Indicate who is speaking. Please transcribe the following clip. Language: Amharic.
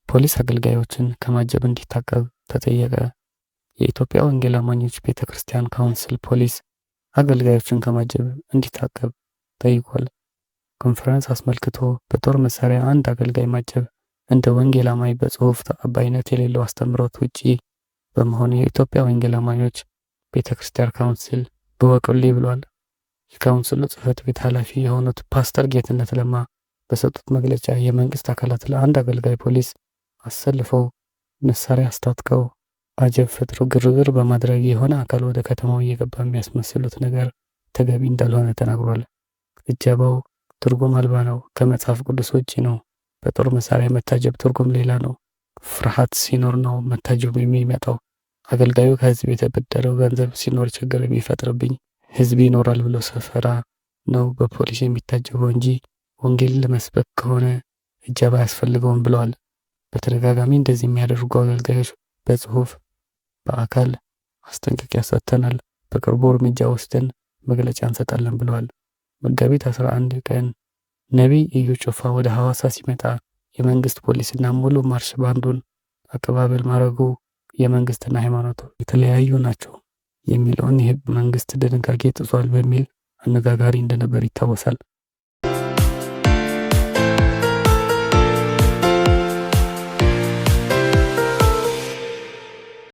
Speaker 1: ፖሊስ አገልጋዮችን ከማጀብ እንዲታቀብ ተጠየቀ። የኢትዮጵያ ወንጌል አማኞች ቤተ ክርስቲያን ካውንስል ፖሊስ አገልጋዮችን ከማጀብ እንዲታቀብ ጠይቋል። ኮንፈረንስ አስመልክቶ በጦር መሳሪያ አንድ አገልጋይ ማጀብ እንደ ወንጌል አማኝ በጽሑፍ ተቀባይነት የሌለው አስተምህሮት ውጪ በመሆኑ የኢትዮጵያ ወንጌል አማኞች ቤተ ክርስቲያን ካውንስል እወቁልኝ ብሏል። የካውንስሉ ጽሕፈት ቤት ኃላፊ የሆኑት ፓስተር ጌትነት ለማ በሰጡት መግለጫ የመንግስት አካላት ለአንድ አገልጋይ ፖሊስ አሰልፈው፣ መሳሪያ አስታጥቀው፣ አጀብ ፈጥሮ ግርግር በማድረግ የሆነ አካል ወደ ከተማው እየገባ የሚያስመስሉት ነገር ተገቢ እንዳልሆነ ተናግሯል። እጀባው ትርጉም አልባ ነው፣ ከመጽሐፍ ቅዱስ ውጪ ነው። በጦር መሳሪያ መታጀብ ትርጉም ሌላ ነው። ፍርሃት ሲኖር ነው መታጀቡ የሚመጣው። አገልጋዩ ከህዝብ የተበደረው ገንዘብ ሲኖር ችግር የሚፈጥርብኝ ህዝብ ይኖራል ብሎ ሰፈራ ነው በፖሊስ የሚታጀበው እንጂ ወንጌል ለመስበክ ከሆነ እጀባ አያስፈልገውም ብለዋል። በተደጋጋሚ እንደዚህ የሚያደርጉ አገልጋዮች በጽሁፍ በአካል ማስጠንቀቂያ ሰጥተናል። በቅርቡ እርምጃ ወስደን መግለጫ እንሰጣለን ብለዋል። መጋቢት 11 ቀን ነቢይ እዩ ጩፋ ወደ ሐዋሳ ሲመጣ የመንግስት ፖሊስና ሙሉ ማርሽ ባንዱን አቀባበል ማድረጉ የመንግስትና ሃይማኖቱ የተለያዩ ናቸው የሚለውን የህግ መንግስት ድንጋጌ ጥሷል በሚል አነጋጋሪ እንደነበር ይታወሳል።